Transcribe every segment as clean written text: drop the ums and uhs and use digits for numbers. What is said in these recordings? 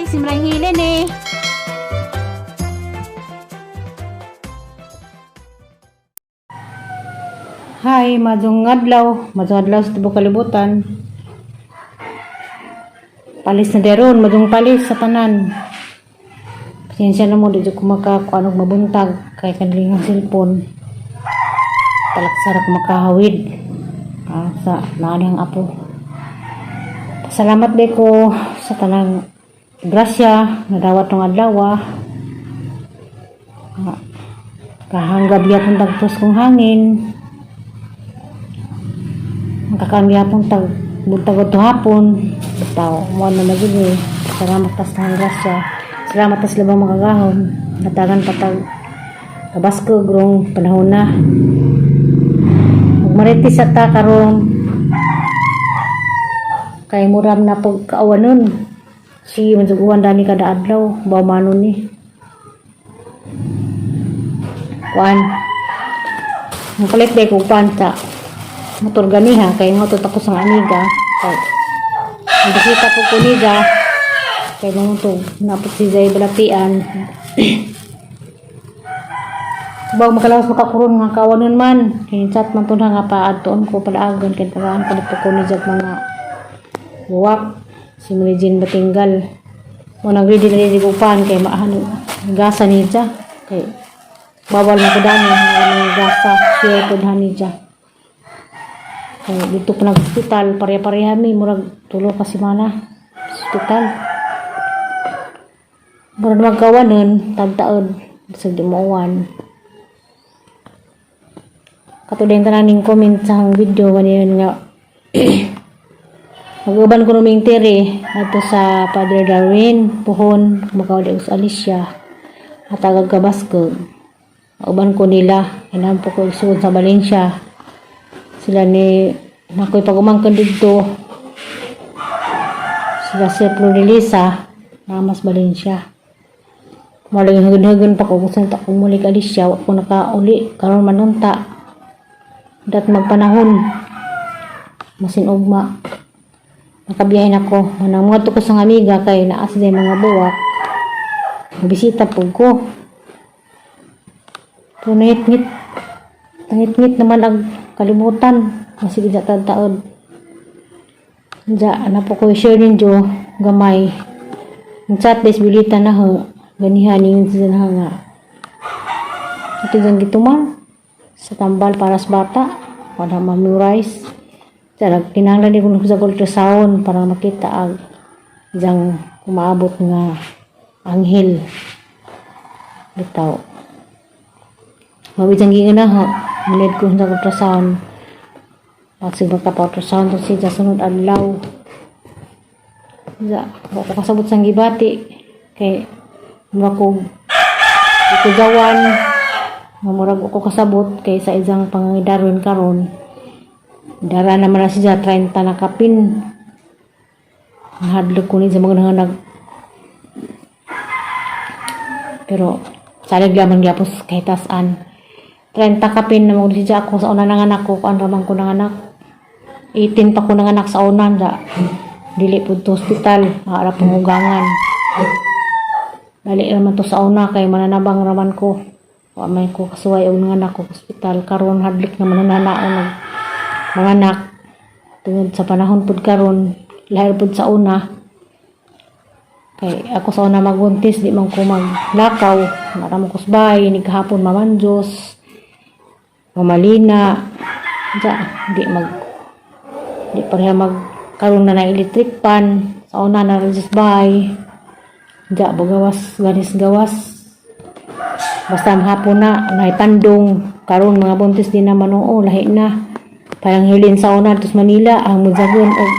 Simrang Hilin eh. Hi, madjong adlaw sa tibuok kalibutan. Palis na deron, madjong palis sa tanan. Pasensya na mo, di jud ko makakuan og mabuntag kay kanilang cellphone. Talaksar ako makahawid sa naanihang apo. Salamat di ko sa tanang grasya nga dawat ng adlaw. Kahanggab yapon tagpos kong hangin. Makakaan gyapon tag buntag adto hapon. Bitaw, mo na magyud eh. Salamat tas tanang grasya. Salamat tas labang makagahom. Natagan patag kabasko grong panahon na. Magmaritis sa ta karon kay muram na pagkaawanon. Si mansuguan dani kada adlaw, baw manon ni. Kuan. Ang kulit day ko kuan sa motor ganiha kay ngotot ako sa amiga. Kay bisita po ko niya kay mangutog napot si Zay Balapian. Baw makalawas makakuron nga kawanon man. Kay chat man to na nga paadtoon ko palaagon kay tagaan ko po ko ni jag mga buwak si Marijin Batinggal. Mo nang ready na ready ko pan kay maahan gasa niya kay bawal mo ko dani nga gasa sure pud hani siya. Kay dito pa nag-hospital, pareha-pareha mi murag tulo ka semana sa hospital. Murag magkawanon tagtaod sa di mo uwan. Katulad tanan ning comment sa ang video gani nga mag-uban ko numing tiri ato sa Padre Darwin puhon makauli sa Alicia at agag kabaskog. Uban ko nila inam po ko igsuon sa Valencia. Sila ni nakoy pagumangkon didto. Sila si Florelisa namas Valencia. Malang hagun-hagun pa ko kung saan ta ko muli ka Alicia, wa ko nakauli karon manunta. Dat magpanahon masin ugma. Nakabiyahin ako. Manang mga ko sa amiga kay naa sila mga buwak. Bisita po ko. Pero nangit-ngit. Nangit-ngit naman ang kalibutan. Masige dya taon. Diya, na po ko share ninyo gamay. Ang chat des bilita na ho. Ganihan yung siya na nga. Ito dyan gituman. Sa tambal para sa bata. Wala ma-memorize. Diya, kinahanglan din ko sa ultrasound para makita ang diyang umaabot nga anghel. Bitaw. Mabijang gingan na ho. Ngunit ko sa ultrasound. Pagsig magkapa-ultrasound to siya sunod adlaw. Ja, wa ko kasabot sang gibati. Kay mura ko ikugawan. Nga murag ko kasabot kay sa isang pangangidaron karon. Dara naman na siya 30 na kapin. Nahadlok ko ni sa mga nanganag. Pero salig lamang gyapon kay tasan. 30 kapin na mo siya ako sa una nanganak ko kuan ramang ko nanganak. 18 pa ko nanganak sa una da. Dili pud to hospital, ara pangugangan. Dali raman to sa una kay mananabang raman ko. Wa man ko kasuway og nanganak ko hospital karon hadlok naman na nanaon og manganak. Tungod sa panahon pud karon, lahi pud sa una. Kay ako sa una magbuntis, di man ko maglakaw. Nara mo ko sa bahay, ni gahapon mamanjos, mamalina. Diya, di pareha mag karon na na electric pan. Sa una na rin sa bahay. Diya, bugawas, ganis gawas. Basta hapon na, naipandong. Karon mga buntis di naman oo, lahi na. Parang hilin sa una tos Manila, ang mujagon og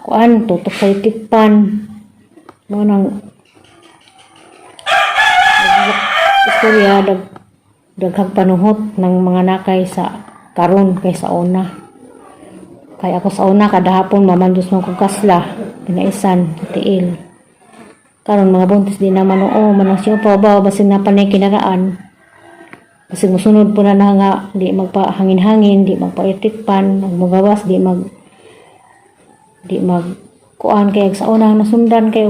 kuan, tutok sa electric pan. Mga nang istorya daghang panuhot ng mga nakay sa karon kay sa una. Kay ako sa una kada hapon mamandos man kog kasla, pinaisan, tiil. Karon mga buntis di naman oo, manang siya pa ba basin na panay kinaraan. Kasi musunod po na na nga di magpahangin-hangin, di magpa-electric pan, magmugawas, di mag kuan kay sa unang nasundan kay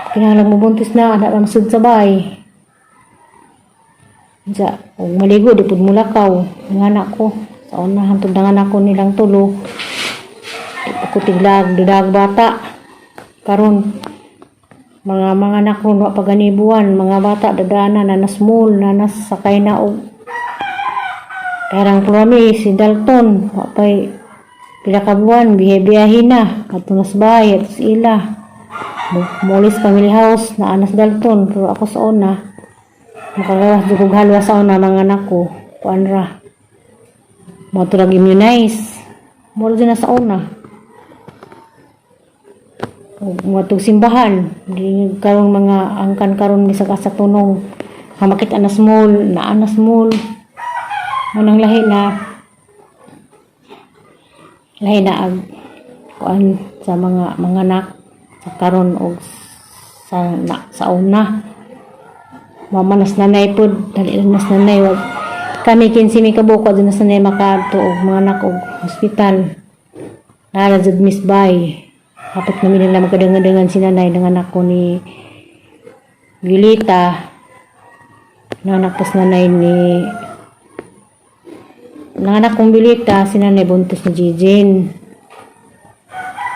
Kinahanglan mobuntis na anak ra masud sa bahay. Unsa, og maligo di pud mulakaw. Nanganak ko. Sa una hantod nanganak ko nilang tulo. Di pa ko tiglag dudag bata. Karon mga mga anak ron wa pa gani buwan, mga bata dadana na na small na nas sakay na og karang prami si Dalton wa pay pila ka buwan, biyahe-biyahe na adto na sa bahay adto sa ila. Molis family house na anas Dalton, pero ako sa una makagawas jud kog halwa sa una mga anak ko, kuan ra mo turag immunize mo na sa una ug mga tug simbahan di karon mga angkan karon bisag asa tunong nga makita na small na ana small mo nang lahi na ag kuan sa mga mga anak sa karon og sa na, sa una. Mama nas nanay pod dali na nas nanay, wag kami 15 mi kabuok di nas nanay makaadto og mga anak og hospital. Nara jud miss bay hapit namin nila magkadangan-dangan si nanay ng anak ko ni Violeta. Nanganak pas nanay ni nanganak kong Violeta, si nanay buntis ni Jijin.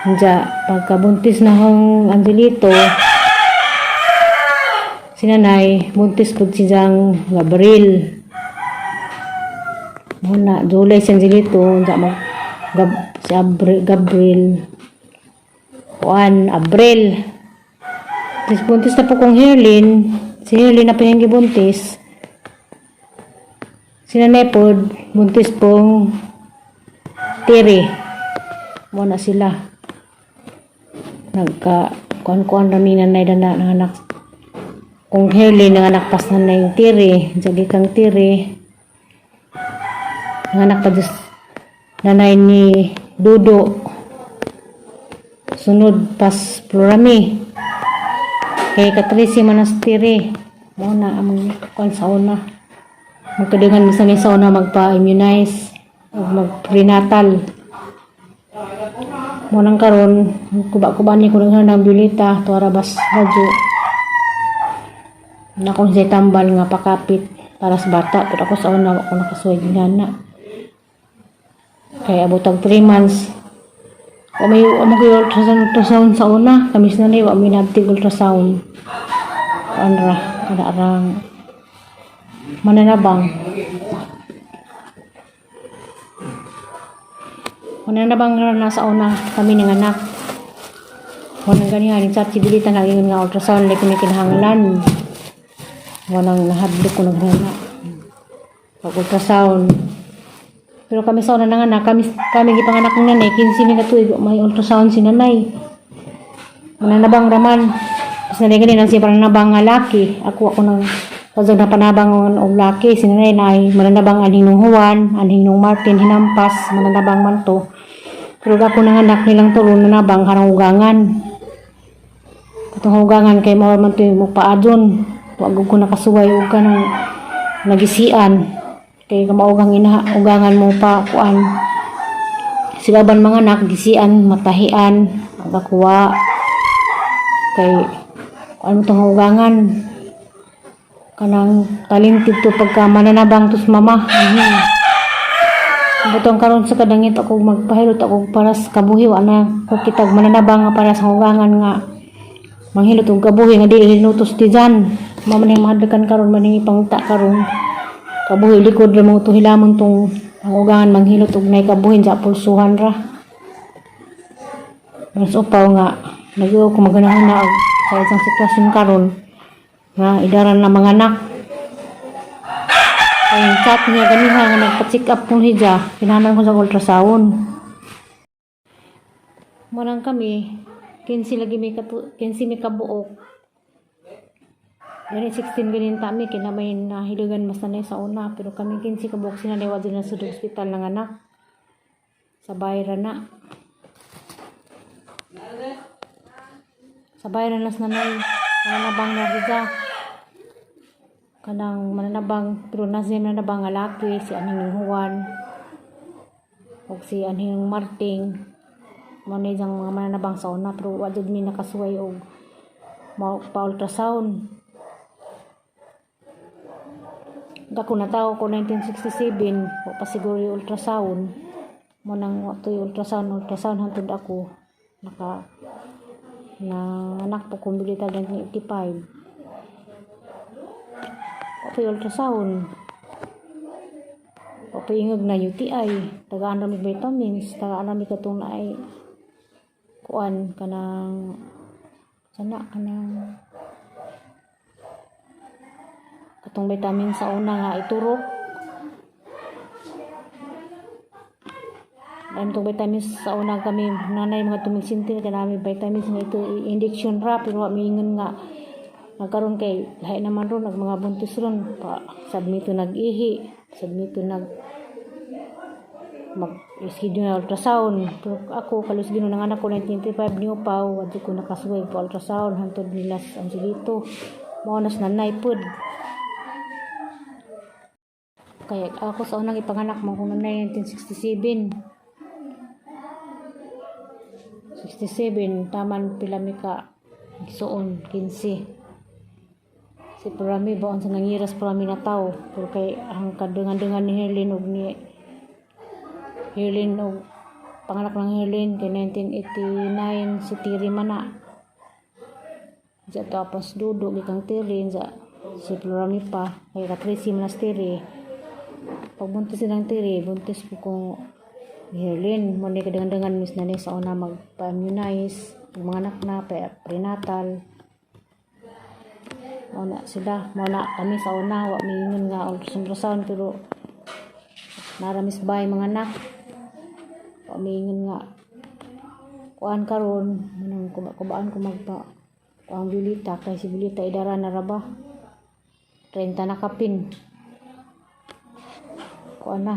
Diya, pagkabuntis na hong Angelito, si nanay, buntis po si Jang Gabriel. Muna, July si Angelito, diya mag, Gab, si Gabriel, Juan, Abril. Tapos buntis na po kong Herlin, si Herlin na pinang buntis. Si nanay po, buntis pong Tiri. Muna sila. Nagka, kuan-kuan rami nanay na ng anak. Kung Herlin, ng anak pas nanay Tiri, jagi kang Tiri. Ng anak pa Diyos, nanay ni Dudo. Sunod pas Florami. Kay Katrisi Manastiri. Muna ang kuan sa una. Magkadangan mi sa ni sa una magpa-immunize o mag-prenatal. Mo nang karon kuba-kuba ni ko nang ng Violeta tuara bas radyo. Na kung siya tambal nga pakapit para sa bata, pero ako sa una wa ko nakasuway na. Kaya abot og 3 months. Wa may wa mo koy ultrasound, ultrasound sa una. Kami sa nanay wa may nabtig ultrasound. Kuan ra kada arang mananabang. Mananabang ra na sa una kami ning anak. Walang ganihan, sa sibilita na ingon nga ultrasound like kami kinahanglan. Walang nahadlok ko naghana. Pag ultrasound. Pero kami sa una nanganak, kami kami gipanganak ng nanay, 15 mi ka tuig, may ultrasound si nanay. Mananabang raman. Tapos nanay ganin ang siya pananabang nga laki. Ako ako nang Kaso na panabang og laki, si nanay na ay mananabang anhing nung Juan, anhing nung Martin, hinampas, mananabang man to. Pero ako nanganak nilang tulo nanabang karang ugangan. Katong hugangan kay mao man to mo paadon. Wag ko nakasuway og kanang nagisian. Kay kamaugang ina ugangan mo pa kuan. Sigaban mga anak gisian matahian ang kakuha. Kay kuan mo tong hugangan. Kanang talented to pagka mananabang tos mama. Butong karon sa kadangit ako magpahilot ako para sa kabuhi, wa na ko kitag mananabang nga para sa hugangan nga manghilot og kabuhi nga dili hinutos ti jan. Mao man yung mahadlakan karon man yung ipangita karon. Kabuhi likod ra mo to hilamon tong pangugangan manghilot og nay kabuhi sa pulsuhan ra. Mas upaw nga nagyo ko maganahon na og sa isang sitwasyon karon nga idaran na mga anak. Kay chat niya ganiha nga nagpa-check up kong hija, kinahanglan ko sa ultrasound. Murang kami, 15 lagi may katu 15 mi kabuok. Gani 16 ganin ta mi kina may nahilugan mas nanay sa una, pero kami 15 kabuok sinanay wa na sa hospital ng anak. Sa bayra na. Sa bayra nas nanay mananabang na hija. Kanang mananabang pero nasa mananabang nga laki si aning Juan ug si aning Marting. Mo ni mga mananabang sa una, pero wa jud mi nakasuway og Pa ultrasound. Ako natawo ko 1967, wa pa siguro yung ultrasound. Mo nang wa to yung ultrasound, ultrasound hantod ako naka na anak po kong bilita 1985. Wa pa yung ultrasound. Wa pa ingag na UTI. Tagaan ra mig vitamins, tagaan ra mig katong naay kuan kanang sana kanang katong vitamin sa una nga iturok. Dahil itong vitamins sa una kami, nanay mga tumigsinti na kami vitamins nga ito, injection ra, pero wa miingon nga nagkaroon kay lahi naman ron, nag mga buntis ron, pa, submit to nag-ihi, submit to nag mag schedule na ultrasound. Pero ako kalus Ginoo nang anak ko 1985 niyo pa, wadi ko nakasuway pa ultrasound hantod nila ang sigito mao nas nanay pud. Kaya ako sa unang ipanganak mo kung nanay 1967, 67 taman pila mi ka igsuon, 15 si Parami baon sa nangiras Parami na tao. Pero kay ang kadengan-dengan ni Herlin og ni Herlin og panganak ng Herlin kay 1989 si Tiri mana sa tapos dudo gikang Tiri sa si Parami pa kay ka 13 man Tiri. Pagbuntis silang Tiri, buntis po kong Herlin mo ni kadengan-dengan mis na ni sa una magpa-immunize mga anak na pa prenatal. Mao na sila, mao na kami sa una, wa miingon nga ultrasound, pero naramis bay mga anak. Wa miingon nga kuan karon manang kuba-kubaan ko magpa kuang Violeta kay si Violeta idara na ra ba 30 na kapin kuan na.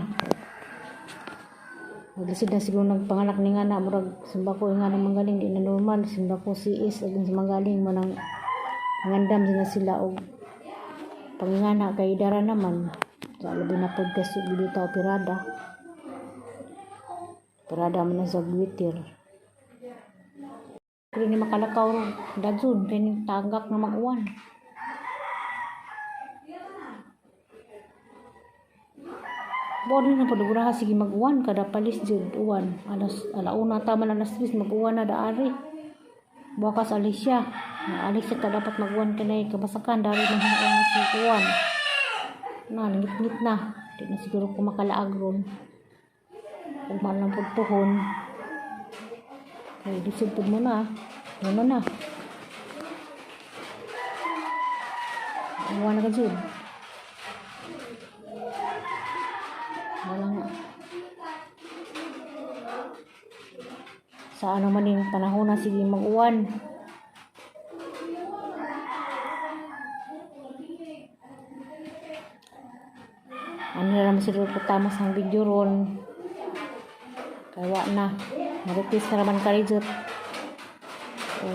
Maglisod na siguro nagpanganak ni nga na murag simba ko nga na manggaling di na normal simba ko CS ag manggaling mo nang ngandam na sila og pangingana kay dara naman sa labi na pod kasi Violeta operada operada man na sa gwitir pero ni makalakaw dadun kay ning tagak na mag-uwan. Bodo na paduguraha sige mag-uwan kada palis jud uwan alas alauna taman alas 3 mag-uwan na daari. Bukas alis siya. Naalis siya ta dapat mag-uwan kanay kabasakan dari man hinuon si uwan. Na ngit-ngit na. Di na siguro ko makalaag ron. Ug man lang pud pohon. Kay lisod pud mo na. Ano na. Uwan na ka jud. Wala nga. Sa ano man yung panahon na sige mag-uwan. Ano na naman siguro ko tamas ang video ron. Kaya wa na. Maritis na naman karijot. O,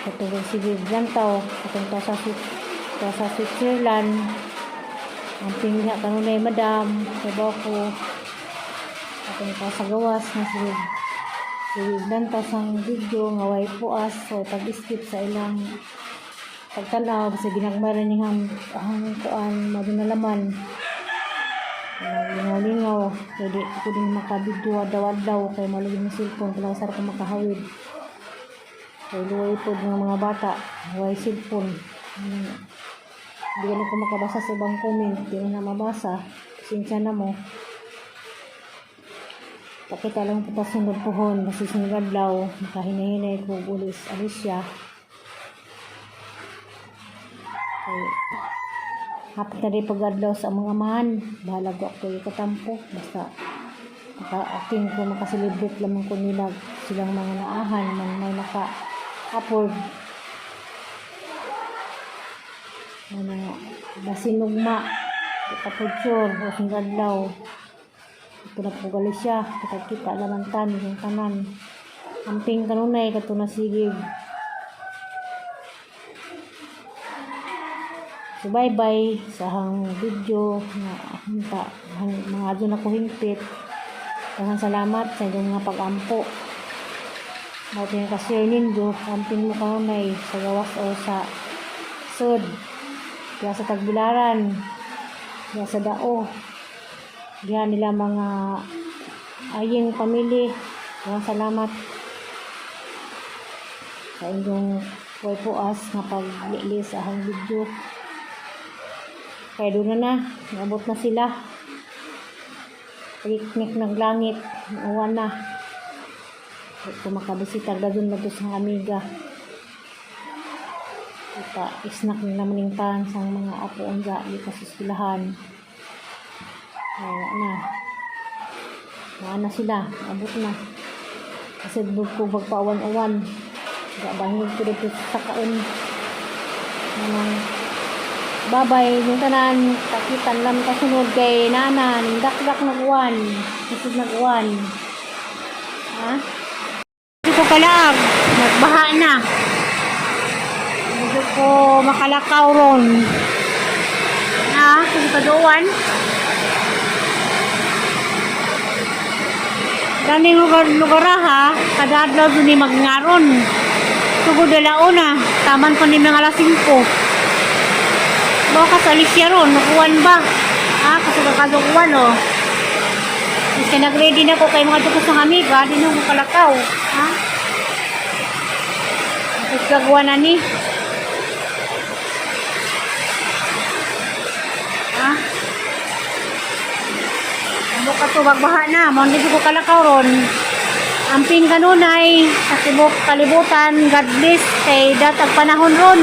katong sige Lantaw. Katong ta sa Switzerland. Ang pingha kanunay madam. Kabaw ko. Atong ta sa gawas na sige Lantaw sang video nga way puas so pag-skip sa ilang pagtanaw sa ginagmay ra niyang ang kuan madunalaman. Lingaw-lingaw kay di ko din makabidyo adlaw-adlaw kay malugid ng cellphone kaya sa ko makahawid. Kay luway pod ng mga bata, way cellphone. Hindi na ko makabasa sa ibang comment, di na mabasa. Pasensya na mo. Pakita lang po ta sunod pohon, basta sunod adlaw, makahinahinay ko ulis Alicia. Kay hapit na rin pag-adlaw sa mga amahan, bahala ko ako yung katampo, basta maka-aking ko makaselebrate lamang ko nila silang mga naahan, man may maka-afford. Ano, basin ugma, di pa po sure, o sunod adlaw. Ito na po gali siya, kita-kita laman tan, yung tanan. Amping kanunay, kato na sige. So bye-bye sa hang video nga hunta mga adyo na ko hingpit. Daghang salamat sa inyong mga pag-ampo. Mao kay ka-share ninyo, amping mo kanunay sa gawas o sa Sud. Diya sa Tagbilaran. Diya sa Dao. Diya nila mga aying pamilya. Maraming salamat sa inyong way puas nga paglili sa akong video. Kaya doon na na, naabot na sila. Piknik ng langit, uwan na. Di ko makabisita, doon na to sa amiga. Ipa, isnak nila maningtan sa mga apo unja, di pa sa eskwelahan. Kaya na. Wala na sila, abot na. Kasi ko magpaawan-awan. Gabangin ko dito sa kaon. Manang babay yung tanan, kakitan lang kasunod kay nanan, dakdak nag-uwan, kusog nag-uwan. Ha? Hindi ko kalaag, nagbaha na. Hindi ko makalakaw ron. Ha? Kasi kaduan. Daning lugar lugar ha, kada adlaw dun ni magngaron. Tugod alauna, taman ko ni mga alas 5. Baka sa Alicia ron, nakuwan ba? Ha, kasi kakadukuan oh. Kasi nag-ready na ko kay mga tukos ng amiga, di na ko kalakaw. Ha? Tapos gagawa na ni. Ha? Ano ka to, magbaha na. Mo hindi ko kalakaw ron. Amping kanunay, sa tibok kalibutan, God bless kay datag panahon ron.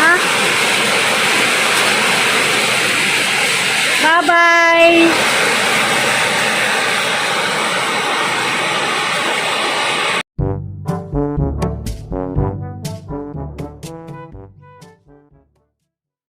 Ha? Bye-bye!